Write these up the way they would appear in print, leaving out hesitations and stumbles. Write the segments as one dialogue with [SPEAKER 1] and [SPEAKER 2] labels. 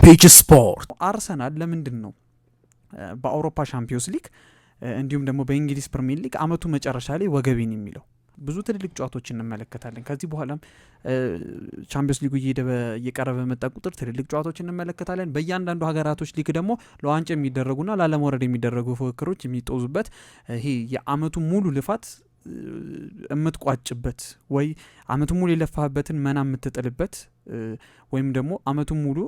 [SPEAKER 1] ፒች ስፖርት።
[SPEAKER 2] አርሰናል ለምንድን ነው በአውሮፓ ሻምፒዮንስ ሊግ እንዲሁም ደግሞ በእንግሊዝ ፕሪሚየር ሊግ አመቱ መጨረሻ ላይ ወገቤን የሚለው? ብዙ ትልልቅ ጨዋታዎች እንመለከታለን። ከዚህ በኋላም ቻምፒዮንስ ሊጉ እየሄደ እየቀረበ በመጣ ቁጥር ትልልቅ ጨዋታዎች እንመለከታለን። በእያንዳንዱ ሀገራቶች ሊግ ደግሞ ለዋንጫ የሚደረጉና ላለመውረድ የሚደረጉ ፉክክሮች የሚጦዙበት፣ ይሄ የአመቱ ሙሉ ልፋት የምትቋጭበት ወይ አመቱ ሙሉ የለፋህበትን መና የምትጥልበት ወይም ደግሞ አመቱ ሙሉ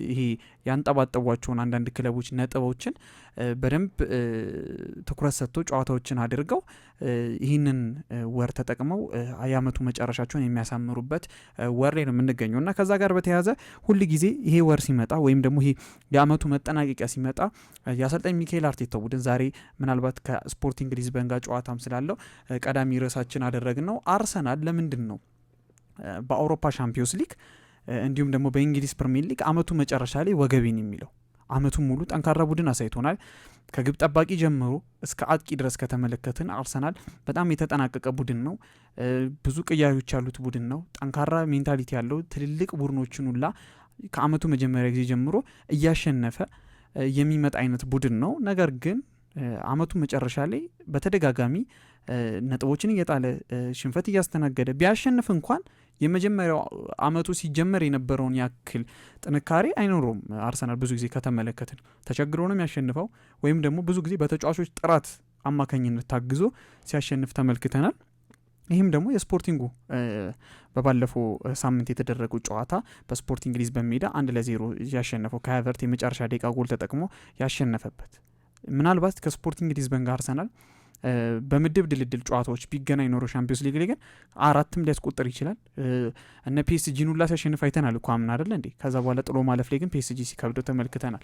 [SPEAKER 2] ይሄ ያንጠባጠቧቸውን አንዳንድ ክለቦች ነጥቦችን በደንብ ትኩረት ሰጥቶ ጨዋታዎችን አድርገው ይህንን ወር ተጠቅመው የአመቱ መጨረሻቸውን የሚያሳምሩበት ወር ላይ ነው የምንገኘው። እና ከዛ ጋር በተያያዘ ሁል ጊዜ ይሄ ወር ሲመጣ ወይም ደግሞ ይሄ የአመቱ መጠናቀቂያ ሲመጣ የአሰልጣኝ ሚካኤል አርቴታው ቡድን ዛሬ ምናልባት ከስፖርቲንግ ሊዝበን ጋር ጨዋታም ስላለው ቀዳሚ ርዕሳችን አደረግን ነው። አርሰናል ለምንድን ነው በአውሮፓ ሻምፒዮንስ ሊግ እንዲሁም ደግሞ በእንግሊዝ ፕሪሚየር ሊግ አመቱ መጨረሻ ላይ ወገቤን የሚለው? አመቱን ሙሉ ጠንካራ ቡድን አሳይቶናል። ከግብ ጠባቂ ጀምሮ እስከ አጥቂ ድረስ ከተመለከትን አርሰናል በጣም የተጠናቀቀ ቡድን ነው። ብዙ ቅያሪዎች ያሉት ቡድን ነው። ጠንካራ mentality ያለው፣ ትልልቅ ቡድኖችን ሁላ ከአመቱ መጀመሪያ ጊዜ ጀምሮ እያሸነፈ የሚመጣ አይነት ቡድን ነው። ነገር ግን አመቱ መጨረሻ ላይ በተደጋጋሚ ነጥቦችን እየጣለ፣ ሽንፈት እያስተናገደ፣ ቢያሸንፍ እንኳን የመጀመሪያው አመቱ ሲጀመር የነበረውን ያክል ጥንካሬ አይኖረውም። አርሰናል ብዙ ጊዜ ከተመለከትን ተቸግሮ ነው የሚያሸንፈው ወይም ደግሞ ብዙ ጊዜ በተጫዋቾች ጥራት አማካኝነት ታግዞ ሲያሸንፍ ተመልክተናል። ይህም ደግሞ የስፖርቲንጉ በባለፈው ሳምንት የተደረገው ጨዋታ በስፖርቲንግ ሊዝበን ሜዳ 1-0 ያሸነፈው፣ ካይ ሃቨርትዝ የመጨረሻ ደቂቃ ጎል ተጠቅሞ ያሸነፈበት፣ ምናልባት ከስፖርቲንግ ሊዝበን ጋር አርሰናል በምድብ ድልድል ጨዋታዎች ቢገናኝ ኖሮ ሻምፒዮንስ ሊግ ላይ ግን አራትም ሊያስቆጥር ይችላል። እነ ፒኤስጂን ሁላ ሲያሸንፍ አይተናል እኮ አምና፣ አይደለ እንዴ? ከዛ በኋላ ጥሎ ማለፍ ላይ ግን ፒኤስጂ ሲከብደው ተመልክተናል።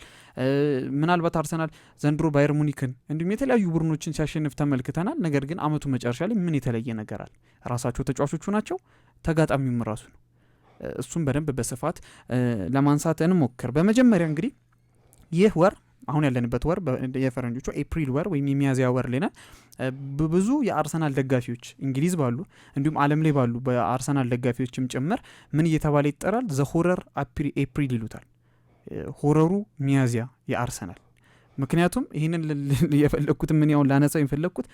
[SPEAKER 2] ምናልባት አርሰናል ዘንድሮ ባየር ሙኒክን እንዲሁም የተለያዩ ቡድኖችን ሲያሸንፍ ተመልክተናል። ነገር ግን አመቱ መጨረሻ ላይ ምን የተለየ ነገር አለ? ራሳቸው ተጫዋቾቹ ናቸው፣ ተጋጣሚውም ራሱ ነው። እሱም በደንብ በስፋት ለማንሳት እንሞክር። በመጀመሪያ እንግዲህ ይህ ወር፣ አሁን ያለንበት ወር፣ የፈረንጆቹ ኤፕሪል ወር ወይም የሚያዝያ ወር ላይ ነን። ብዙ የአርሰናል ደጋፊዎች እንግሊዝ ባሉ እንዲሁም ዓለም ላይ ባሉ በአርሰናል ደጋፊዎችም ጭምር ምን እየተባለ ይጠራል? The horror April ይሉታል። Horror ኡ ሚያዝያ የአርሰናል። ምክንያቱም ይህንን የፈለግኩት ምን ያሁን ላነሳው የፈለግኩት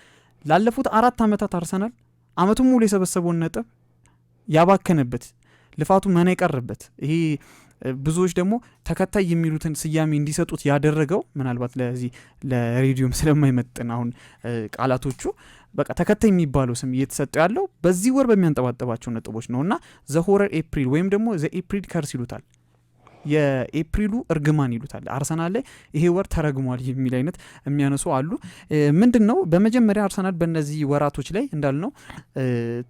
[SPEAKER 2] ላለፉት 4 ዓመታት አርሰናል አመቱን ሙሉ የሰበሰበውን ነጥብ ያባከነበት፣ ልፋቱ መና የቀረበት፣ ይሄ ብዙዎች ደግሞ ተከታይ የሚሉትን ስያሜ እንዲሰጡት ያደረገው፣ ምናልባት ለዚህ ለሬዲዮም ስለማይመጥን አሁን ቃላቶቹ፣ በቃ ተከታይ የሚባለው ስም እየተሰጠው ያለው በዚህ ወር በሚያንጠባጥባቸው ነጥቦች ነው። እና the horror April ወይም ደግሞ the April curse ይሉታል፣ የኤፕሪሉ እርግማን ይሉታል። አርሰናል ላይ ይሄ ወር ተረግሟል የሚል አይነት የሚያነሱ አሉ። ምንድን ነው፣ በመጀመሪያ አርሰናል በእነዚህ ወራቶች ላይ እንዳልነው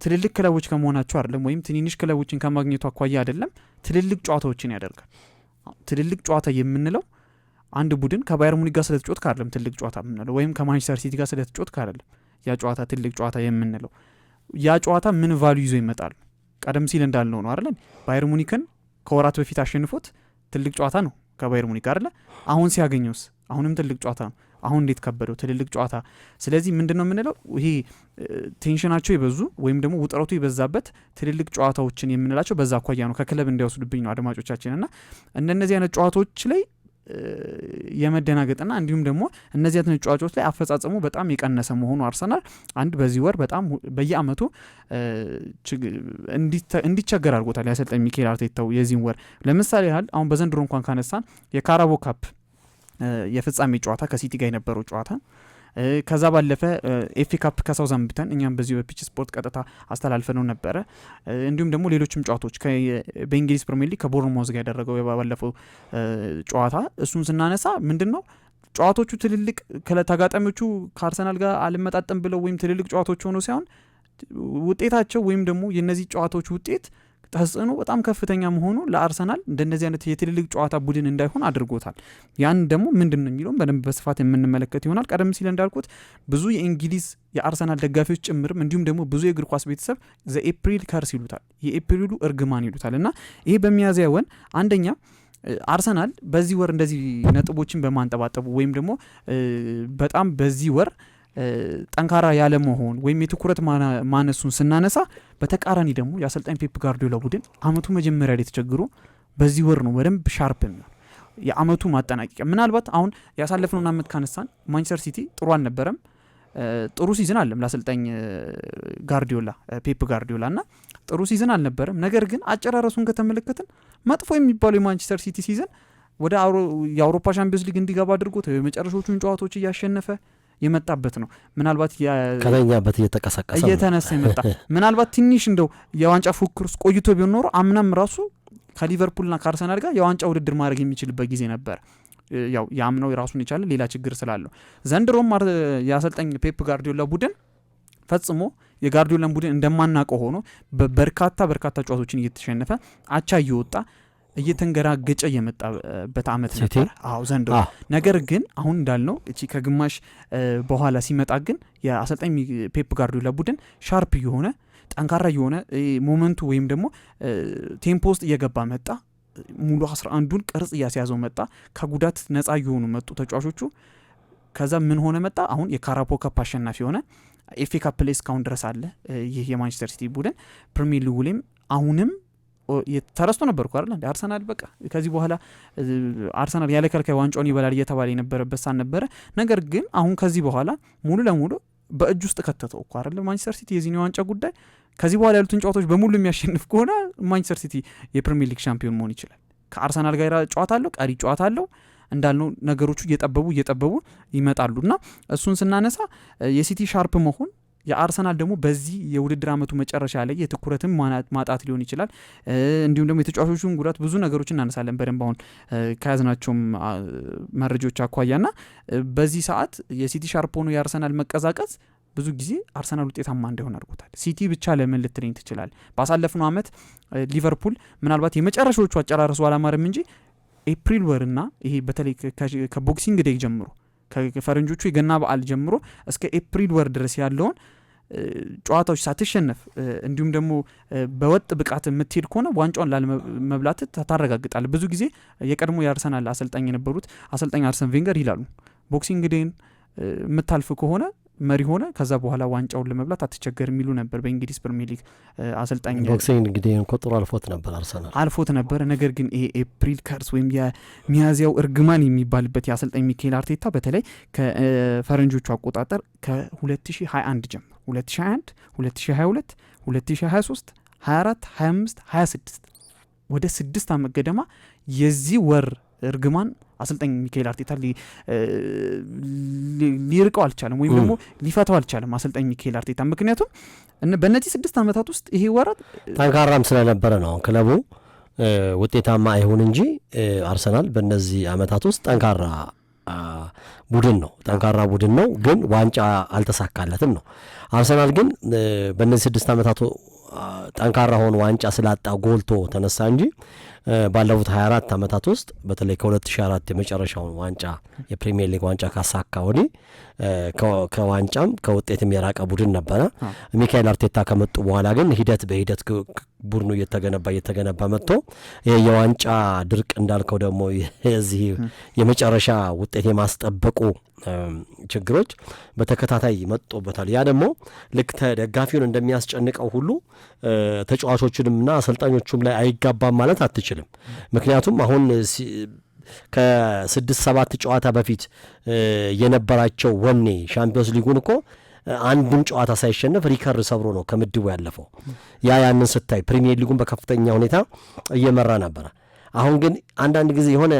[SPEAKER 2] ትልልቅ ክለቦች ከመሆናቸው አይደለም ወይም ትንንሽ ክለቦችን ከማግኘቱ አኳያ አይደለም፣ ትልልቅ ጨዋታዎችን ያደርጋል። ትልልቅ ጨዋታ የምንለው አንድ ቡድን ከባየር ሙኒክ ጋር ስለተጫወትክ አይደለም ትልቅ ጨዋታ የምንለው፣ ወይም ከማንቸስተር ሲቲ ጋር ስለተጫወትክ አይደለም ያ ጨዋታ ትልቅ ጨዋታ የምንለው። ያ ጨዋታ ምን value ይዞ ይመጣል? ቀደም ሲል እንዳልነው ነው አይደለን? ባየር ሙኒክን ከወራት በፊት አሸንፎት ትልቅ ጨዋታ ነው ከባየር ሙኒክ፣ አይደለ? አሁን ሲያገኘውስ አሁንም ትልቅ ጨዋታ ነው። አሁን እንዴት ከበደው ትልልቅ ጨዋታ? ስለዚህ ምንድን ነው የምንለው፣ ይሄ tension ኣቸው የበዙ ወይም ደግሞ ውጥረቱ የበዛበት ትልልቅ ጨዋታዎችን የምንላቸው በዛ አኳያ ነው። ከክለብ እንዳይወስዱብኝ ነው አድማጮቻችን። እና እንደነዚህ አይነት ጨዋታዎች ላይ የመደናገጥና እንዲሁም ደግሞ እነዚህ አይነት ጨዋታዎች ላይ አፈጻጸሙ በጣም የቀነሰ መሆኑ አርሰናል አንድ በዚህ ወር በጣም በየአመቱ እንዲቸገር አድርጎታል። የአሰልጣኝ ሚኬል አርቴታው የዚህን ወር ለምሳሌ ያህል አሁን በዘንድሮ እንኳን ካነሳን የካራቦ ካፕ የፍጻሜ ጨዋታ ከሲቲ ጋር የነበረው ጨዋታ፣ ከዛ ባለፈ ኤፍ ኤ ካፕ ከሳውዛምፕተን እኛም በዚሁ በፒች ስፖርት ቀጥታ አስተላልፈነው ነበረ። እንዲሁም ደግሞ ሌሎችም ጨዋታዎች በእንግሊዝ ፕሪሚየር ሊግ ከቦርንማውዝ ጋር ያደረገው የባለፈው ጨዋታ፣ እሱን ስናነሳ ምንድን ነው፣ ጨዋታዎቹ ትልልቅ ተጋጣሚዎቹ ከአርሰናል ጋር አልመጣጠም ብለው ወይም ትልልቅ ጨዋታዎች ሆኖ ሳይሆን ውጤታቸው ወይም ደግሞ የእነዚህ ጨዋታዎች ውጤት ተጽዕኖ በጣም ከፍተኛ መሆኑ ለአርሰናል እንደነዚህ አይነት የትልልቅ ጨዋታ ቡድን እንዳይሆን አድርጎታል። ያን ደግሞ ምንድን ነው የሚለውም በደንብ በስፋት የምንመለከት ይሆናል። ቀደም ሲል እንዳልኩት ብዙ የእንግሊዝ የአርሰናል ደጋፊዎች ጭምርም እንዲሁም ደግሞ ብዙ የእግር ኳስ ቤተሰብ the April curse ይሉታል፣ የኤፕሪሉ እርግማን ይሉታል። እና ይሄ በሚያዝያ ወር አንደኛ አርሰናል በዚህ ወር እንደዚህ ነጥቦችን በማንጠባጠቡ ወይም ደግሞ በጣም በዚህ ወር ጠንካራ ያለመሆን ወይም የትኩረት ማነሱን ስናነሳ፣ በተቃራኒ ደግሞ የአሰልጣኝ ፔፕ ጋርዲዮላ ቡድን አመቱ መጀመሪያ ላይ ተቸግሮ በዚህ ወር ነው በደንብ sharp የሚሆን። የአመቱ ማጠናቀቂያ ምናልባት አሁን ያሳለፍነውን አመት ካነሳን ማንቸስተር ሲቲ ጥሩ አልነበረም። ጥሩ season አለም ለአሰልጣኝ ጋርዲዮላ፣ ፔፕ ጋርዲዮላ እና ጥሩ season አልነበረም። ነገር ግን አጨራረሱን ከተመለከትን መጥፎ የሚባለው የማንቸስተር ሲቲ season ወደ የአውሮፓ ሻምፒዮንስ ሊግ እንዲገባ አድርጎት የመጨረሻዎቹን ጨዋታዎች እያሸነፈ የመጣበት ነው። ምናልባት
[SPEAKER 1] ከተኛበት እየተቀሰቀሰ
[SPEAKER 2] እየተነሳ የመጣ፣ ምናልባት ትንሽ እንደው የዋንጫ ፉክክር ውስጥ ቆይቶ ቢሆን ኖሮ አምናም ራሱ ከሊቨርፑልና ከአርሰናል ጋር የዋንጫ ውድድር ማድረግ የሚችልበት ጊዜ ነበር። ያው የአምናው የራሱን የቻለ ሌላ ችግር ስላለው ዘንድሮም የአሰልጣኝ ፔፕ ጋርዲዮላ ቡድን ፈጽሞ የጋርዲዮላን ቡድን እንደማናውቀው ሆኖ በርካታ በርካታ ጨዋታዎችን እየተሸነፈ፣ አቻ እየወጣ፣ እየተንገራገጨ የመጣበት አመት ነበር። አዎ ዘንድሮ። ነገር ግን አሁን እንዳልነው እቺ ከግማሽ በኋላ ሲመጣ ግን የአሰልጣኝ ፔፕ ጋርዲዮላ ቡድን sharp እየሆነ፣ ጠንካራ የሆነ moment ኡ ወይም ደግሞ tempo ውስጥ እየገባ መጣ። ሙሉ 11ዱን ቅርጽ እያስያዘው መጣ። ከጉዳት ነጻ እየሆኑ መጡ ተጫዋቾቹ። ከዛ ምን ሆነ መጣ? አሁን የካራባኦ ካፕ አሸናፊ ሆነ። ኤፍኤ ካፕ ላይ እስካሁን ድረስ አለ ይህ የማንቸስተር ሲቲ ቡድን። ፕሪሚየር ሊጉ ላይም አሁንም ተረስቶ ነበር እኮ አይደል? አርሰናል በቃ ከዚህ በኋላ አርሰናል ያለ ከልካይ ዋንጫውን ይበላል እየተባለ የነበረበት ሳን ነበረ። ነገር ግን አሁን ከዚህ በኋላ ሙሉ ለሙሉ በእጅ ውስጥ ከተተው እኮ አይደለ ማንቸስተር ሲቲ የዚህን የዋንጫ ጉዳይ። ከዚህ በኋላ ያሉትን ጨዋታዎች በሙሉ የሚያሸንፍ ከሆነ ማንቸስተር ሲቲ የፕሪሚየር ሊግ ሻምፒዮን መሆን ይችላል። ከአርሰናል ጋር ጨዋታ አለው፣ ቀሪ ጨዋታ አለው። እንዳልነው ነገሮቹ እየጠበቡ እየጠበቡ ይመጣሉ እና እሱን ስናነሳ የሲቲ sharp መሆን፣ የአርሰናል ደግሞ በዚህ የውድድር አመቱ መጨረሻ ላይ የትኩረትን ማጣት ሊሆን ይችላል። እንዲሁም ደግሞ የተጫዋቾቹን ጉዳት፣ ብዙ ነገሮችን እናነሳለን በደንብ አሁን ከያዝናቸውም መረጃዎች አኳያ። ና በዚህ ሰዓት የሲቲ sharp ሆኖ የአርሰናል መቀዛቀዝ ብዙ ጊዜ አርሰናል ውጤታማ እንዳይሆን አድርጎታል። ሲቲ ብቻ ለምን ልትለኝ ትችላል። ባሳለፍነው አመት ሊቨርፑል ምናልባት የመጨረሻዎቹ አጨራረሱ አላማርም እንጂ ኤፕሪል ወርና ይሄ በተለይ ከ Boxing Day ጀምሮ፣ ከፈረንጆቹ የገና በዓል ጀምሮ እስከ ኤፕሪል ወር ድረስ ያለውን ጨዋታዎች ሳትሸነፍ እንዲሁም ደግሞ በወጥ ብቃት የምትሄድ ከሆነ ዋንጫውን ላለመብላት ታረጋግጣል። ብዙ ጊዜ የቀድሞ የአርሰናል አሰልጣኝ የነበሩት አሰልጣኝ አርሰን ቬንገር ይላሉ፣ Boxing Day ን የምታልፍ ከሆነ መሪ ሆነ ከዛ በኋላ ዋንጫውን ለመብላት አትቸገር የሚሉ ነበር። በእንግሊዝ ፕሪሚየር ሊግ አሰልጣኝ
[SPEAKER 1] Boxing እንግዲህ እኮ ጥሩ አልፎት ነበር አርሰናል።
[SPEAKER 2] አልፎት ነበር። ነገር ግን ይሄ April curse ወይም የሚያዝያው እርግማን የሚባልበት የአሰልጣኝ ሚካኤል አርቴታ በተለይ ከፈረንጆቹ አቆጣጠር ከ2021 ጀምሮ 2021፣ 2022፣ 2023፣ 24፣ 25፣ 26 ወደ 6 ዓመት ገደማ የዚህ ወር እርግማን አሰልጣኝ ሚካኤል አርቴታ ሊርቀው አልቻለም፣ ወይም ደግሞ ሊፈታው አልቻለም አሰልጣኝ ሚካኤል አርቴታ። ምክንያቱም በእነዚህ 6 ዓመታት ውስጥ ይሄ ወራት
[SPEAKER 1] ጠንካራም ስለነበረ ነው። አሁን ክለቡ ውጤታማ አይሁን እንጂ አርሰናል በእነዚህ ዓመታት ውስጥ ጠንካራ ቡድን ነው። ጠንካራ ቡድን ነው፣ ግን ዋንጫ አልተሳካለትም ነው። አርሰናል ግን በእነዚህ 6 ዓመታት ጠንካራ ሆኖ ዋንጫ ስላጣ ጎልቶ ተነሳ እንጂ ባለፉት 24 ዓመታት ውስጥ በተለይ ከ2004 የመጨረሻውን ዋንጫ የፕሪሚየር ሊግ ዋንጫ ካሳካ ወዲህ ከዋንጫም ከውጤትም የራቀ ቡድን ነበረ። ሚካኤል አርቴታ ከመጡ በኋላ ግን ሂደት በሂደት ቡድኑ እየተገነባ እየተገነባ መጥቶ ይሄ የዋንጫ ድርቅ እንዳልከው ደግሞ የዚህ የመጨረሻ ውጤት የማስጠበቁ ችግሮች በተከታታይ መጥቶበታል። ያ ደግሞ ልክ ተደጋፊውን እንደሚያስጨንቀው ሁሉ ተጫዋቾቹንምና አሰልጣኞቹም ላይ አይጋባም ማለት አትችልም። ምክንያቱም አሁን ከስድስት ሰባት ጨዋታ በፊት የነበራቸው ወኔ፣ ሻምፒዮንስ ሊጉን እኮ አንድም ጨዋታ ሳይሸነፍ ሪከርድ ሰብሮ ነው ከምድቡ ያለፈው። ያንን ስታይ ፕሪሚየር ሊጉን በከፍተኛ ሁኔታ እየመራ ነበረ። አሁን ግን አንዳንድ ጊዜ የሆነ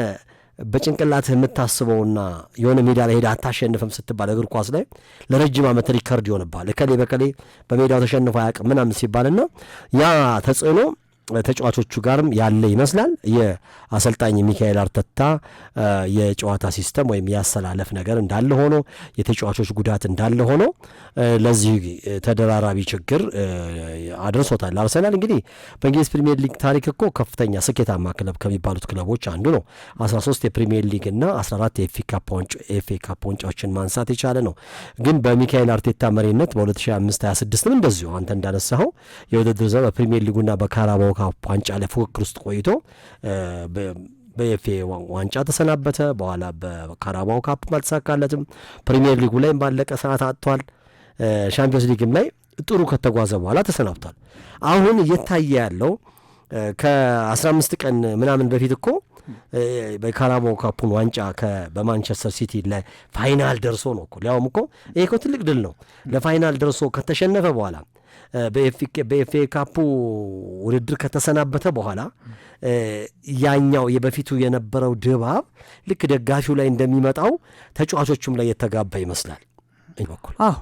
[SPEAKER 1] በጭንቅላትህ የምታስበውና የሆነ ሜዳ ላይ ሄደህ አታሸንፍም ስትባል እግር ኳስ ላይ ለረጅም ዓመት ሪከርድ ይሆንብሃል። እከሌ በከሌ በሜዳው ተሸንፎ አያውቅም ምናምን ሲባልና ያ ተጽዕኖ ተጫዋቾቹ ጋርም ያለ ይመስላል። የአሰልጣኝ ሚካኤል አርቴታ የጨዋታ system ወይም ያሰላለፍ ነገር እንዳለ ሆኖ፣ የተጫዋቾች ጉዳት እንዳለ ሆኖ ለዚህ ተደራራቢ ችግር አድርሶታል። አርሰናል እንግዲህ በእንግሊዝ ፕሪሚየር ሊግ ታሪክ እኮ ከፍተኛ ስኬታማ ክለብ ከሚባሉት ክለቦች አንዱ ነው። 13 የፕሪሚየር ሊግ እና 14 የኤፍኤ ካፕ ዋንጫዎችን ማንሳት የቻለ ነው። ግን በሚካኤል አርቴታ መሪነት በ2025/26ም እንደዚሁ አንተ እንዳነሳኸው የውድድር ዘመን በፕሪሚየር ሊጉና በካራባው ካፕ ዋንጫ ላይ ፉክክር ውስጥ ቆይቶ በኤፍኤ ዋንጫ ተሰናበተ። በኋላ በካራባው ካፕ አልተሳካለትም። ፕሪሚየር ሊጉ ላይም ባለቀ ሰዓት አጥቷል። ሻምፒዮንስ ሊግም ላይ ጥሩ ከተጓዘ በኋላ ተሰናብቷል። አሁን እየታየ ያለው ከ15 ቀን ምናምን በፊት እኮ በካራባኦ ካፑን ዋንጫ በማንቸስተር ሲቲ ለ final ደርሶ ነው እኮ፣ ሊያውም እኮ ይሄ እኮ ትልቅ ድል ነው። ለ final ደርሶ ከተሸነፈ በኋላ፣ በኤፍኤ ካፑ ውድድር ከተሰናበተ በኋላ ያኛው የበፊቱ የነበረው ድባብ ልክ ደጋፊው ላይ እንደሚመጣው ተጫዋቾቹም ላይ የተጋባ ይመስላል። በኩል
[SPEAKER 2] አዎ፣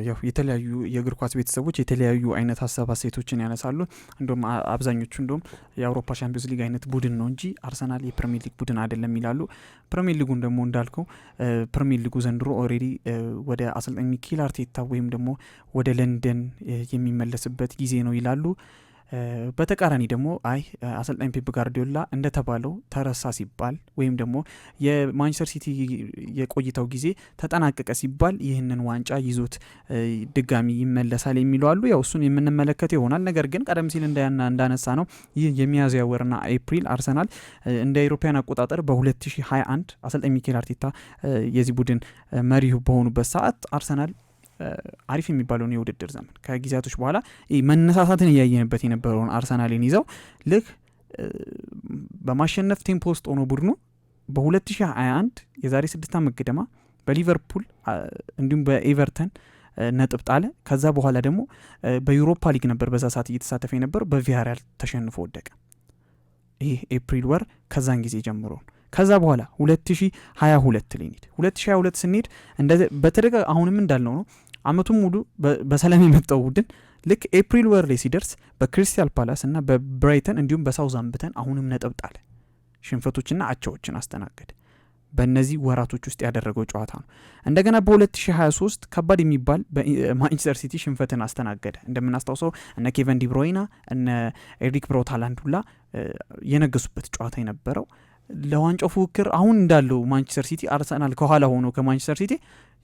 [SPEAKER 2] ያው የተለያዩ የእግር ኳስ ቤተሰቦች የተለያዩ አይነት ሀሳብ አስተያየቶችን ያነሳሉ። እንደውም አብዛኞቹ እንደውም የአውሮፓ ሻምፒዮንስ ሊግ አይነት ቡድን ነው እንጂ አርሰናል የፕሪሚየር ሊግ ቡድን አይደለም ይላሉ። ፕሪሚየር ሊጉን ደግሞ እንዳልከው ፕሪሚየር ሊጉ ዘንድሮ already ወደ አሰልጣኝ ሚኬል አርቴታ ወይም ደግሞ ወደ ለንደን የሚመለስበት ጊዜ ነው ይላሉ። በተቃራኒ ደግሞ አይ፣ አሰልጣኝ ፔፕ ጋርዲዮላ እንደተባለው ተረሳ ሲባል ወይም ደግሞ የማንቸስተር ሲቲ የቆይታው ጊዜ ተጠናቀቀ ሲባል ይህንን ዋንጫ ይዞት ድጋሚ ይመለሳል የሚሉ አሉ። ያው እሱን የምንመለከት ይሆናል። ነገር ግን ቀደም ሲል እንዳነሳነው ይህ የሚያዝያ ወርና ኤፕሪል አርሰናል እንደ አውሮፓውያን አቆጣጠር በ2021 አሰልጣኝ ሚኬል አርቴታ የዚህ ቡድን መሪ በሆኑበት ሰዓት አርሰናል አሪፍ የሚባለውን የውድድር ዘመን ከጊዜያቶች በኋላ መነሳሳትን እያየንበት የነበረውን አርሰናልን ይዘው ልክ በማሸነፍ tempo ውስጥ ሆኖ ቡድኑ በ2021 የዛሬ 6 ዓመት ገደማ በሊቨርፑል እንዲሁም በኤቨርተን ነጥብ ጣለ። ከዛ በኋላ ደግሞ በዩሮፓ ሊግ ነበር በዛ ሰዓት እየተሳተፈ የነበረው፣ በቪያሪያል ተሸንፎ ወደቀ። ይህ ኤፕሪል ወር ከዛን ጊዜ ጀምሮ ነው። ከዛ በኋላ 2022 ላይ እንሂድ። 2022 ስንሄድ በተደጋ አሁንም እንዳልነው ነው። አመቱን ሙሉ በሰላም የመጣው ቡድን ልክ ኤፕሪል ወር ላይ ሲደርስ በክሪስታል ፓላስ እና በብራይተን እንዲሁም በሳውዛምፕተን አሁንም ነጥብ ጣለ። ሽንፈቶችና አቻዎችን አስተናገደ። በእነዚህ ወራቶች ውስጥ ያደረገው ጨዋታ ነው። እንደገና በ2023 ከባድ የሚባል በማንቸስተር ሲቲ ሽንፈትን አስተናገደ። እንደምናስታውሰው እነ ኬቨን ዲብሮይና እነ ኤሪክ ብሮት ሃላንድ ሁላ የነገሱበት ጨዋታ የነበረው፣ ለዋንጫው ፉክክር አሁን እንዳለው ማንቸስተር ሲቲ አርሰናል ከኋላ ሆኖ ከማንቸስተር ሲቲ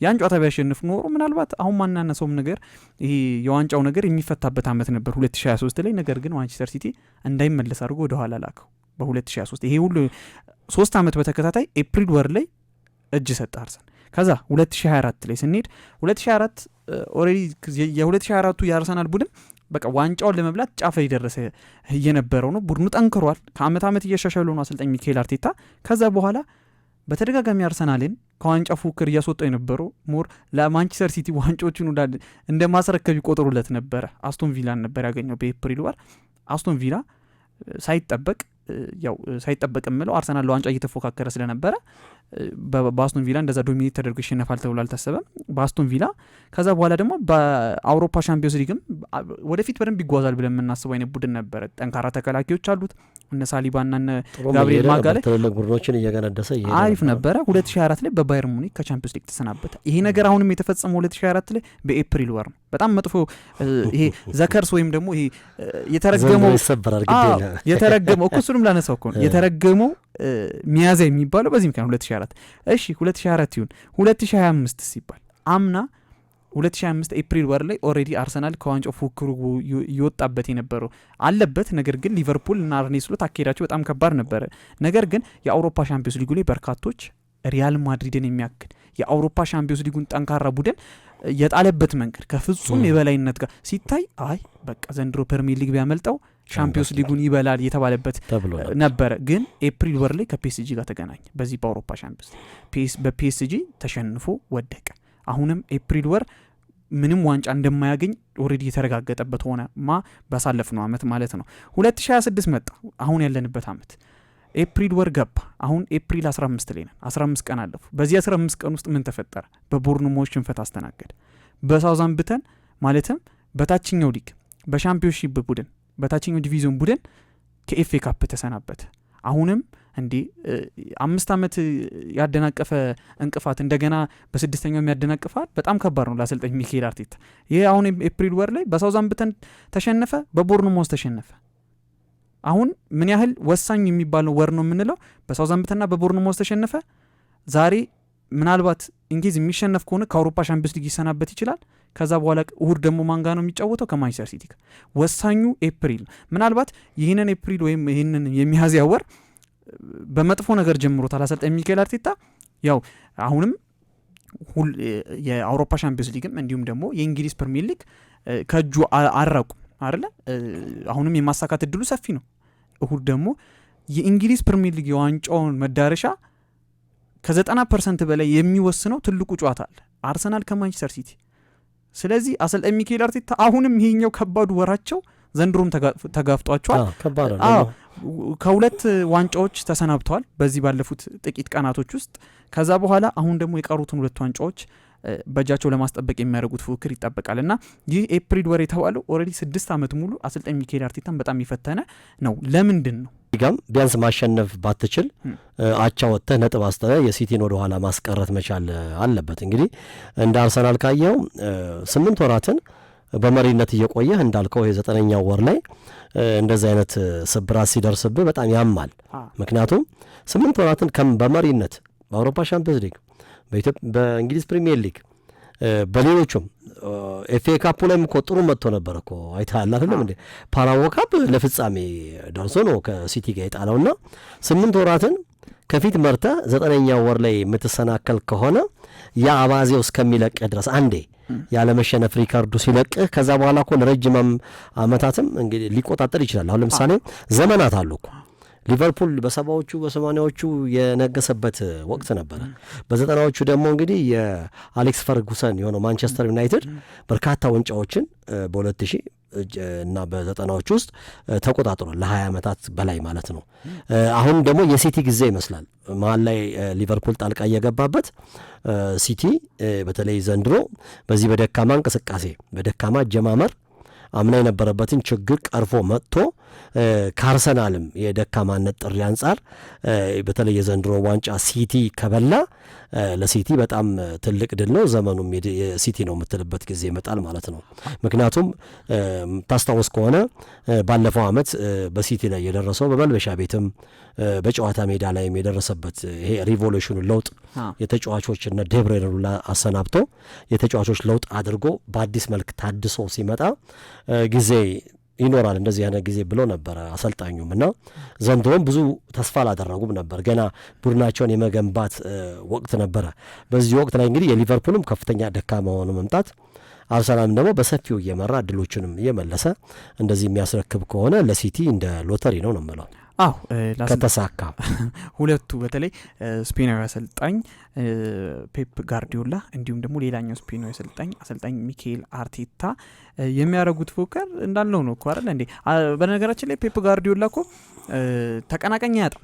[SPEAKER 2] ያን ጨዋታ ቢያሸንፍ ኖሮ ምናልባት አሁን ማናነሰውም ነገር ይሄ የዋንጫው ነገር የሚፈታበት አመት ነበር 2023 ላይ። ነገር ግን ማንቸስተር ሲቲ እንዳይመለስ አድርጎ ወደኋላ ላከው በ2023። ይሄ ሁሉ 3 ዓመት በተከታታይ ኤፕሪል ወር ላይ እጅ ሰጠ አርሰናል። ከዛ 2024 ላይ ስንሄድ 2024 already የ2024ቱ የአርሰናል ቡድን በቃ ዋንጫውን ለመብላት ጫፍ የደረሰ እየነበረው ነው። ቡድኑ ጠንክሯል። ከአመት አመት እያሻሻሉ ነው አሰልጣኝ ሚካኤል አርቴታ። ከዛ በኋላ በተደጋጋሚ አርሰናልን ከዋንጫ ፉክክር እያስወጣው የነበረው more ለማንቸስተር ሲቲ ዋንጫዎቹን እንደ ማስረከብ ይቆጥሩለት ነበረ። አስቶን ቪላን ነበር ያገኘው በኤፕሪል ወር። አስቶን ቪላ ሳይጠበቅ፣ ያው ሳይጠበቅ የምለው አርሰናል ለዋንጫ እየተፎካከረ ስለነበረ በአስቶን ቪላ እንደዛ dominate ተደርጎ ይሸነፋል ተብሎ አልታሰበም። በአስቶን ቪላ ከዛ በኋላ ደግሞ በአውሮፓ ሻምፒዮንስ ሊግም ወደፊት በደንብ ይጓዛል ብለን የምናስበው አይነት ቡድን ነበረ። ጠንካራ ተከላካዮች አሉት፣ እነ ሳሊባና እነ ጋብሪኤል ማጋሌ
[SPEAKER 1] ትልልቅ ቡድኖችን እየገነደሰ
[SPEAKER 2] አሪፍ ነበረ። 2024 ላይ በባየር ሙኒክ ከቻምፒዮንስ ሊግ ተሰናበተ። ይሄ ነገር አሁንም የተፈጸመው 2024 ላይ በኤፕሪል ወር ነው። በጣም መጥፎ ይሄ the curse ወይም ደግሞ ይሄ የተረገመው የተረገመው እኮ እሱንም ላነሳው እኮ ነው፣ የተረገመው ሚያዝያ የሚባለው በዚህ ምክንያት 2024። እሺ፣ 2024 ይሁን፣ 2025 ሲባል አምና 2025 ኤፕሪል ወር ላይ already አርሰናል ከዋንጫው ፉክክሩ እየወጣበት የነበረው አለበት። ነገር ግን ሊቨርፑል እና አርኔ ስሎት አካሄዳቸው በጣም ከባድ ነበረ። ነገር ግን የአውሮፓ ሻምፒዮንስ ሊጉ ላይ በርካቶች ሪያል ማድሪድን የሚያክል የአውሮፓ ሻምፒዮንስ ሊጉን ጠንካራ ቡድን የጣለበት መንገድ ከፍጹም የበላይነት ጋር ሲታይ አይ በቃ ዘንድሮ ፕሪሚየር ሊግ ቢያመልጠው ሻምፒዮንስ ሊጉን ይበላል የተባለበት ነበረ። ግን ኤፕሪል ወር ላይ ከፒኤስጂ ጋር ተገናኘ። በዚህ በአውሮፓ ሻምፒዮንስ በፒኤስጂ ተሸንፎ ወደቀ። አሁንም ኤፕሪል ወር ምንም ዋንጫ እንደማያገኝ already የተረጋገጠበት ሆነ። ማ ባሳለፍነው አመት ማለት ነው። 2026 መጣ። አሁን ያለንበት አመት ኤፕሪል ወር ገባ። አሁን ኤፕሪል 15 ላይ ነን። 15 ቀን አለፉ። በዚህ 15 ቀን ውስጥ ምን ተፈጠረ? በቦርንሞዝ ሽንፈት አስተናገደ። በሳውዛምፕተን ማለትም በታችኛው ሊግ በሻምፒዮንሺፕ ቡድን በታችኛው ዲቪዚዮን ቡድን ከኤፍኤ ካፕ ተሰናበተ። አሁንም እንዲህ 5 ዓመት ያደናቀፈ እንቅፋት እንደገና በስድስተኛው የሚያደናቅፋል። በጣም ከባድ ነው ለአሰልጣኝ ሚካኤል አርቴታ። ይህ አሁን ኤፕሪል ወር ላይ በሳውዛምፕተን ተሸነፈ፣ በቦርንሞዝ ተሸነፈ። አሁን ምን ያህል ወሳኝ የሚባለው ወር ነው የምንለው፣ በሳውዛምፕተንና በቦርንሞዝ ተሸነፈ። ዛሬ ምናልባት in case የሚሸነፍ ከሆነ ከአውሮፓ ሻምፒዮንስ ሊግ ይሰናበት ይችላል። ከዛ በኋላ እሁድ ደግሞ ማን ጋ ነው የሚጫወተው? ከማንቸስተር ሲቲ ጋር። ወሳኙ ኤፕሪል ምናልባት ይህንን ኤፕሪል ወይም ይህንን የሚያዝያ ወር በመጥፎ ነገር ጀምሮታል አሰልጣኝ ሚካኤል አርቴታ። ያው አሁንም የአውሮፓ ሻምፒዮንስ ሊግም እንዲሁም ደግሞ የእንግሊዝ ፕሪሚየር ሊግ ከእጁ አልራቁም አይደለ? አሁንም የማሳካት እድሉ ሰፊ ነው። እሁድ ደግሞ የእንግሊዝ ፕሪሚየር ሊግ የዋንጫውን መዳረሻ ከ90% በላይ የሚወስነው ትልቁ ጨዋታ አለ፣ አርሰናል ከማንቸስተር ሲቲ። ስለዚህ አሰልጣኝ ሚኬል አርቴታ አሁንም ይሄኛው ከባዱ ወራቸው ዘንድሮም ተጋፍጧቸዋል። ከሁለት ዋንጫዎች ተሰናብተዋል በዚህ ባለፉት ጥቂት ቀናቶች ውስጥ። ከዛ በኋላ አሁን ደግሞ የቀሩትን ሁለት ዋንጫዎች በእጃቸው ለማስጠበቅ የሚያደርጉት ፉክክር ይጠበቃል እና ይህ ኤፕሪል ወር የተባለው already 6 ዓመት ሙሉ አሰልጣኝ ሚኬል አርቴታን በጣም የፈተነ ነው። ለምንድን ነው?
[SPEAKER 1] ጋም ቢያንስ ማሸነፍ ባትችል አቻ ወጥተህ ነጥብ አስጥለህ የሲቲን ወደ ኋላ ማስቀረት መቻል አለበት። እንግዲህ እንደ አርሰናል ካየው 8 ወራትን በመሪነት እየቆየህ እንዳልከው የዘጠነኛው ወር ላይ እንደዚህ አይነት ስብራት ሲደርስብህ በጣም ያማል። ምክንያቱም 8 ወራትን በመሪነት በአውሮፓ ሻምፒዮንስ ሊግ፣ በእንግሊዝ ፕሪሚየር ሊግ፣ በሌሎቹም ኤፍኤ ካፑ ላይም እኮ ጥሩ መጥቶ ነበር እኮ፣ አይተሃል አይደለም እንዴ? ካራባኦ ካፕ ለፍጻሜ ደርሶ ነው ከሲቲ ጋር የጣለውና 8 ወራትን ከፊት መርተህ ዘጠነኛው ወር ላይ የምትሰናከል ከሆነ ያ አባዜው እስከሚለቅህ ድረስ፣ አንዴ ያለመሸነፍ ሪከርዱ ሲለቅህ ከዛ በኋላ እኮ ለረጅም ዓመታትም እንግዲህ ሊቆጣጠር ይችላል። አሁን ለምሳሌ ዘመናት አሉ እኮ፣ ሊቨርፑል በ70ዎቹ በ80ዎቹ የነገሰበት ወቅት ነበረ። በ90ዎቹ ደግሞ እንግዲህ የአሌክስ ፈርጉሰን የሆነው ማንቸስተር ዩናይትድ በርካታ ዋንጫዎችን በ2000 እና በ90ዎቹ ውስጥ ተቆጣጥሯል፣ ለ20 ዓመታት በላይ ማለት ነው። አሁን ደግሞ የሲቲ ጊዜ ይመስላል። መሀል ላይ ሊቨርፑል ጣልቃ እየገባበት ሲቲ በተለይ ዘንድሮ በዚህ በደካማ እንቅስቃሴ፣ በደካማ አጀማመር አምና የነበረበትን ችግር ቀርፎ መጥቶ ከአርሰናልም የደካማነት ጥሪ አንጻር በተለይ የዘንድሮ ዋንጫ ሲቲ ከበላ ለሲቲ በጣም ትልቅ ድል ነው። ዘመኑም የሲቲ ነው የምትልበት ጊዜ ይመጣል ማለት ነው። ምክንያቱም ታስታውስ ከሆነ ባለፈው ዓመት በሲቲ ላይ የደረሰው በመልበሻ ቤትም በጨዋታ ሜዳ ላይም የደረሰበት ይሄ revolution ኑ ለውጥ፣ የተጫዋቾች እነ ዴብሮይነን ሁላ አሰናብቶ የተጫዋቾች ለውጥ አድርጎ በአዲስ መልክ ታድሶ ሲመጣ ጊዜ ይኖራል እንደዚህ አይነት ጊዜ ብሎ ነበረ አሰልጣኙም እና ዘንድሮም ብዙ ተስፋ አላደረጉም ነበር። ገና ቡድናቸውን የመገንባት ወቅት ነበረ። በዚህ ወቅት ላይ እንግዲህ የሊቨርፑልም ከፍተኛ ደካማ ሆኖ መምጣት፣ አርሰናልም ደግሞ በሰፊው እየመራ እድሎቹንም እየመለሰ እንደዚህ የሚያስረክብ ከሆነ ለሲቲ እንደ ሎተሪ ነው ነው የምለው።
[SPEAKER 2] አዎ።
[SPEAKER 1] ከተሳካ።
[SPEAKER 2] ሁለቱ በተለይ ስፔናዊ አሰልጣኝ ፔፕ ጋርዲዮላ እንዲሁም ደግሞ ሌላኛው ስፔናዊ አሰልጣኝ ሚኬል አርቴታ የሚያደርጉት ፉክክር እንዳለው ነው እኮ፣ አይደል እንዴ? በነገራችን ላይ ፔፕ ጋርዲዮላ እኮ ተቀናቃኝ አያጣም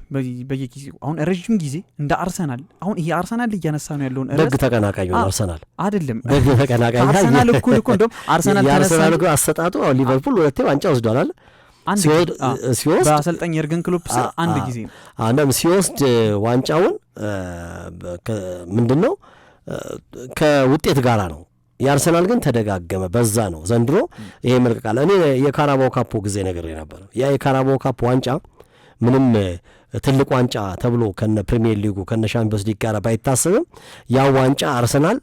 [SPEAKER 2] በየጊዜው። አሁን ረዥም ጊዜ እንደ አርሰናል፣ አሁን ይሄ አርሰናል እያነሳ ነው ያለውን
[SPEAKER 1] ደግ ተቀናቃኝ ነው አርሰናል።
[SPEAKER 2] አይደለም።
[SPEAKER 1] ደግ ተቀናቃኝ።
[SPEAKER 2] አርሰናል እኩል እኮ እንደውም አርሰናል
[SPEAKER 1] የአርሰናል እኮ አሰጣጡ አሁን ሊቨርፑል ሁለቴ ዋንጫ ወስዷል።
[SPEAKER 2] ሲወስድ በአሰልጣኝ የርገን ክሎፕ ስር አንድ ጊዜ ነው።
[SPEAKER 1] አንዳም ሲወስድ ዋንጫውን ምንድን ነው ከውጤት ጋራ ነው። የአርሰናል ግን ተደጋገመ፣ በዛ ነው። ዘንድሮ ይሄ መልቀቃል። እኔ የካራባው ካፕ ጊዜ ነገር ነበር። ያ የካራባው ካፕ ዋንጫ ምንም ትልቅ ዋንጫ ተብሎ ከነ ፕሪሚየር ሊጉ ከነ ሻምፒዮንስ ሊግ ጋር ባይታሰብም ያ ዋንጫ አርሰናል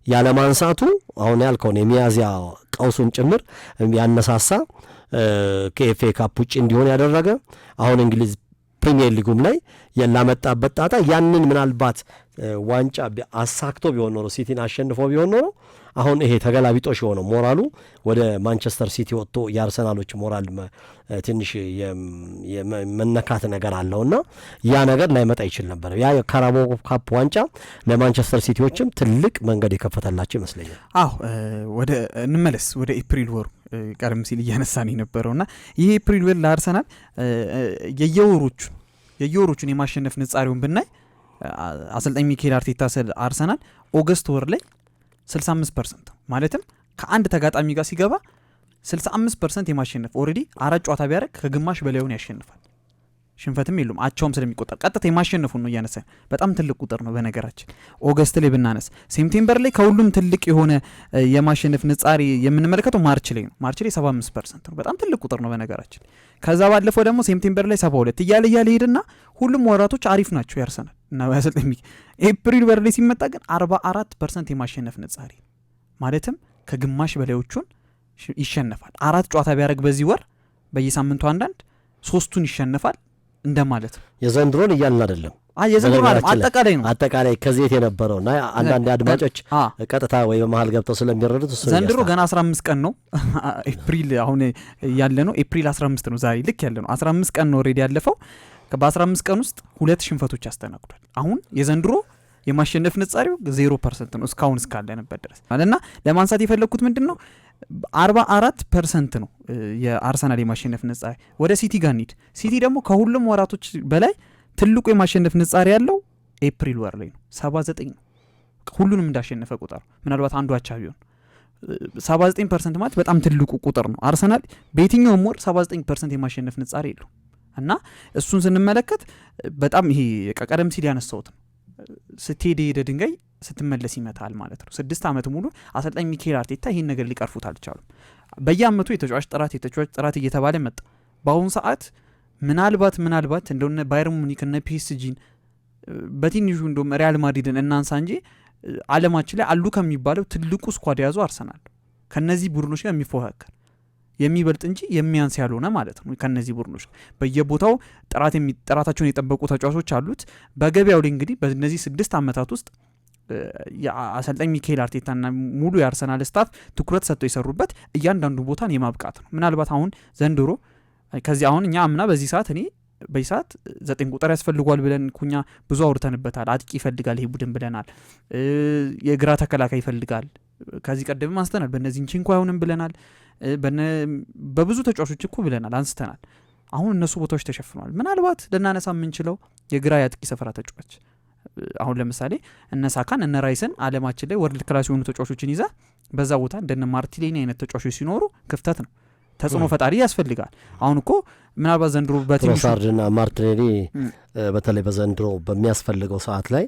[SPEAKER 1] ያለማንሳቱ አሁን ያልከውን የሚያዝያ ቀውሱን ጭምር ያነሳሳ፣ ከኤፍኤ ካፕ ውጭ እንዲሆን ያደረገ፣ አሁን እንግሊዝ ፕሪሚየር ሊጉም ላይ ላመጣበት ጣጣ ያንን ምናልባት ዋንጫ አሳክቶ ቢሆን ኖሮ፣ ሲቲን አሸንፎ ቢሆን ኖሮ አሁን ይሄ ተገላቢጦሽ የሆነው ሞራሉ ወደ ማንቸስተር ሲቲ ወጥቶ የአርሰናሎች ሞራል ትንሽ የመነካት ነገር አለውና ያ ነገር ላይመጣ ይችል ነበር። ያ የካራባኦ ካፕ ዋንጫ ለማንቸስተር ሲቲዎችም ትልቅ መንገድ የከፈተላቸው ይመስለኛል።
[SPEAKER 2] አዎ፣ ወደ እንመለስ ወደ ኤፕሪል ወሩ፣ ቀደም ሲል እያነሳን የነበረው እና ይህ ኤፕሪል ወር ለአርሰናል የየወሮቹን የማሸነፍ ንጻሬውን ብናይ አሰልጣኝ ሚኬል አርቴታ ስል አርሰናል August ወር ላይ 65% ማለትም ከአንድ ተጋጣሚ ጋር ሲገባ 65% የማሸነፍ፣ already አራት ጨዋታ ቢያደርግ ከግማሽ በላዩን ያሸንፋል። ሽንፈትም የሉም፣ አቻውም ስለሚቆጠር ቀጥታ የማሸነፉን ነው እያነሳ፣ በጣም ትልቅ ቁጥር ነው። በነገራችን August ላይ ብናነስ September ላይ ከሁሉም ትልቅ የሆነ የማሸነፍ ንጻሬ የምንመለከተው March ላይ ነው። March ላይ 75% ነው። በጣም ትልቅ ቁጥር ነው በነገራችን። ከዛ ባለፈው ደግሞ September ላይ 72 እያለ እያለ ሄድና ሁሉም ወራቶች አሪፍ ናቸው ያርሰናል እና ያሰልጣኝ። ኤፕሪል ወር ላይ ሲመጣ ግን 44% የማሸነፍ ንጻሬ፣ ማለትም ከግማሽ በላዮቹን ይሸነፋል። አራት ጨዋታ ቢያደርግ በዚህ ወር በየሳምንቱ አንዳንድ ሶስቱን ይሸነፋል እንደማለት ነው።
[SPEAKER 1] የዘንድሮን እያልን አይደለም።
[SPEAKER 2] የዘንድሮ አጠቃላይ ነው።
[SPEAKER 1] አጠቃላይ ከዚህ የነበረው እና አንዳንድ አድማጮች ቀጥታ ወይ በመሀል ገብተው ስለሚረዱት እሱ
[SPEAKER 2] ዘንድሮ ገና 15 ቀን ነው። ኤፕሪል አሁን ያለ ነው። ኤፕሪል 15 ነው ዛሬ ልክ ያለ ነው። 15 ቀን ነው already ያለፈው። በ15 ቀን ውስጥ ሁለት ሽንፈቶች አስተናግዷል። አሁን የዘንድሮ የማሸነፍ ንጻሬው 0% ነው እስካሁን እስካለንበት ድረስ። እና ለማንሳት የፈለግኩት ምንድን ነው፣ 44% ነው የአርሰናል የማሸነፍ ንጻሬ። ወደ ሲቲ ጋር እንሂድ። ሲቲ ደግሞ ከሁሉም ወራቶች በላይ ትልቁ የማሸነፍ ንጻሬ ያለው ኤፕሪል ወር ላይ ነው፣ 79 ነው። ሁሉንም እንዳሸነፈ ቁጥር ምናልባት አንዱ አቻ ቢሆን 79% ማለት በጣም ትልቁ ቁጥር ነው። አርሰናል በየትኛውም ወር 79% የማሸነፍ ንጻሬ የለው። እና እሱን ስንመለከት በጣም ይሄ ቀደም ሲል ያነሳሁት ነው። ስትሄድ የሄደ ድንጋይ ስትመለስ ይመታል ማለት ነው። 6 ዓመት ሙሉ አሰልጣኝ ሚኬል አርቴታ ይህን ነገር ሊቀርፉት አልቻሉም። በየአመቱ የተጫዋች ጥራት፣ የተጫዋች ጥራት እየተባለ መጣ። በአሁኑ ሰዓት ምናልባት እንደነ ባየር ሙኒክ፣ እነ ፒኤስጂን፣ በትንሹ እንደውም ሪያል ማድሪድን እናንሳ እንጂ አለማችን ላይ አሉ ከሚባለው ትልቁ squad የያዙ አርሰናል ከነዚህ ቡድኖች ጋር የሚፎካከር፣ የሚበልጥ እንጂ የሚያንስ ያልሆነ ማለት ነው። ከነዚህ ቡድኖች በየቦታው ጥራታቸውን የጠበቁ ተጫዋቾች አሉት። በገበያው ላይ እንግዲህ በእነዚህ 6 ዓመታት ውስጥ አሰልጣኝ ሚካኤል አርቴታና ሙሉ የአርሰናል staff ትኩረት ሰጥተው የሰሩበት እያንዳንዱ ቦታን የማብቃት ነው። ምናልባት አሁን ዘንድሮ ከዚህ አሁን እኛ አምና በዚህ ሰዓት እኔ በዚህ ሰዓት 9 ቁጥር ያስፈልጓል ብለን ኩኛ ብዙ አውርተንበታል። አጥቂ ይፈልጋል ይሄ ቡድን ብለናል። የግራ ተከላካይ ይፈልጋል። ከዚህ ቀደምም አንስተናል። በነ ዚንቼንኮ አይሆንም ብለናል። በብዙ ተጫዋቾች እኮ ብለናል፣ አንስተናል። አሁን እነሱ ቦታዎች ተሸፍነዋል። ምናልባት ልናነሳ የምንችለው የግራ የአጥቂ ስፍራ ተጫዋች፣ አሁን ለምሳሌ እነ ሳካን፣ እነ ራይስን፣ አለማችን ላይ world class የሆኑ ተጫዋቾችን ይዛ በዛ ቦታ እንደነ ማርቲኔሊ አይነት ተጫዋቾች ሲኖሩ ክፍተት ነው። ተጽዕኖ ፈጣሪ ያስፈልጋል። አሁን እኮ ምናልባት ዘንድሮ በትንሹ
[SPEAKER 1] ትሮሳርድና ማርቲኔሊ በተለይ በዘንድሮ በሚያስፈልገው ሰዓት ላይ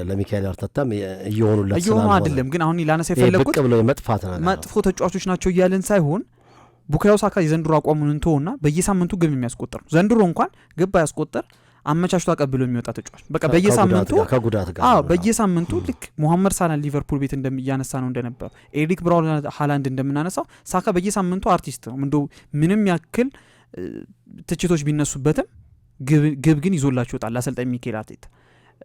[SPEAKER 1] ለሚካኤል አርቴታም እየሆኑለት
[SPEAKER 2] እየሆኑ
[SPEAKER 1] ስላልሆነ
[SPEAKER 2] አይደለም። ግን አሁን ላነሳ
[SPEAKER 1] ይሄ
[SPEAKER 2] የፈለግኩት
[SPEAKER 1] ብቅ ብለው የመጥፋት ነገር ነው።
[SPEAKER 2] መጥፎ ተጫዋቾች ናቸው እያልን ሳይሆን ቡካዮ ሳካ የዘንድሮ አቋሙን እንተውና በየሳምንቱ ግብ የሚያስቆጥር ነው። ዘንድሮ እንኳን ግብ ባያስቆጥር አመቻችቶ አቀብሎ የሚወጣ ተጫዋች በቃ በየሳምንቱ
[SPEAKER 1] ከጉዳት ጋር
[SPEAKER 2] አዎ
[SPEAKER 1] ነው።
[SPEAKER 2] በየሳምንቱ ልክ ሙሐመድ ሳላን ሊቨርፑል ቤት እያነሳ ነው እንደነበረው፣ ኤሪክ ብራውን ሃላንድ እንደምናነሳው ሳካ በየሳምንቱ አርቲስት ነው። እንደው ምንም ያክል ትችቶች ቢነሱበትም ግብ ግን ይዞላቸው ይወጣል አሰልጣኝ ሚኬል አርቴታ።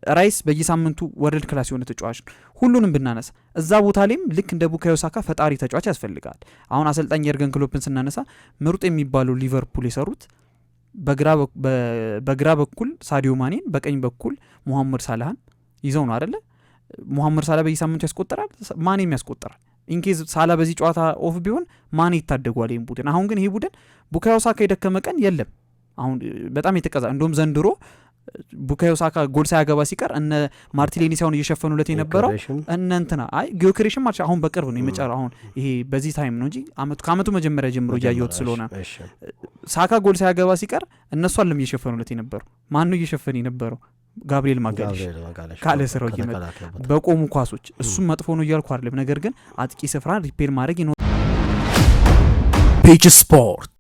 [SPEAKER 2] ራይስ በየሳምንቱ world class የሆነ ተጫዋች ነው። ሁሉንም ብናነሳ እዛ ቦታ ላይም ልክ እንደ ቡካዮ ሳካ ፈጣሪ ተጫዋች ያስፈልጋል። አሁን አሰልጣኝ የርገን ክሎፕን ስናነሳ ምርጡ የሚባለው ሊቨርፑል የሰሩት በግራ በኩል ሳዲዮ ማኔን በቀኝ በኩል ሙሐመድ ሳላህን ይዘው ነው አደለ? ሙሐመድ ሳላህ በየሳምንቱ ያስቆጠራል፣ ማኔም ያስቆጠራል። In case ሳላ በዚህ ጨዋታ off ቢሆን ማኔ ይታደጓል ይህን ቡድን። አሁን ግን ይሄ ቡድን ቡካዮ ሳካ የደከመ ቀን የለም። አሁን በጣም የተቀዛ እንደውም ዘንድሮ ቡካዮ ሳካ ጎል ሳያገባ ሲቀር እነ ማርቲኔሊ ሳይሆን እየሸፈኑለት የነበረው
[SPEAKER 1] ዮኬሬሽን
[SPEAKER 2] እነ እንትና፣ አይ ጊዮክሬሽን ማለት አሁን በቅርብ ነው የመጨረ አሁን ይሄ በዚህ time ነው እንጂ ከአመቱ መጀመሪያ ጀምሮ እያየሁት ስለሆነ ሳካ ጎል ሳያገባ ሲቀር እነሱ አለም እየሸፈኑለት የነበረው። ማን ነው እየሸፈነ የነበረው? ጋብሪኤል ማጋሌሽ።
[SPEAKER 1] ጋብሪኤል ማጋሌሽ
[SPEAKER 2] ካለ ስራው እየመጣ
[SPEAKER 1] ከተከላካይ ቦታ።
[SPEAKER 2] በቆሙ ኳሶች። እሱም መጥፎ ነው እያልኩ አይደለም። ነገር ግን አጥቂ ስፍራን repair ማድረግ
[SPEAKER 3] ፒች ስፖርት።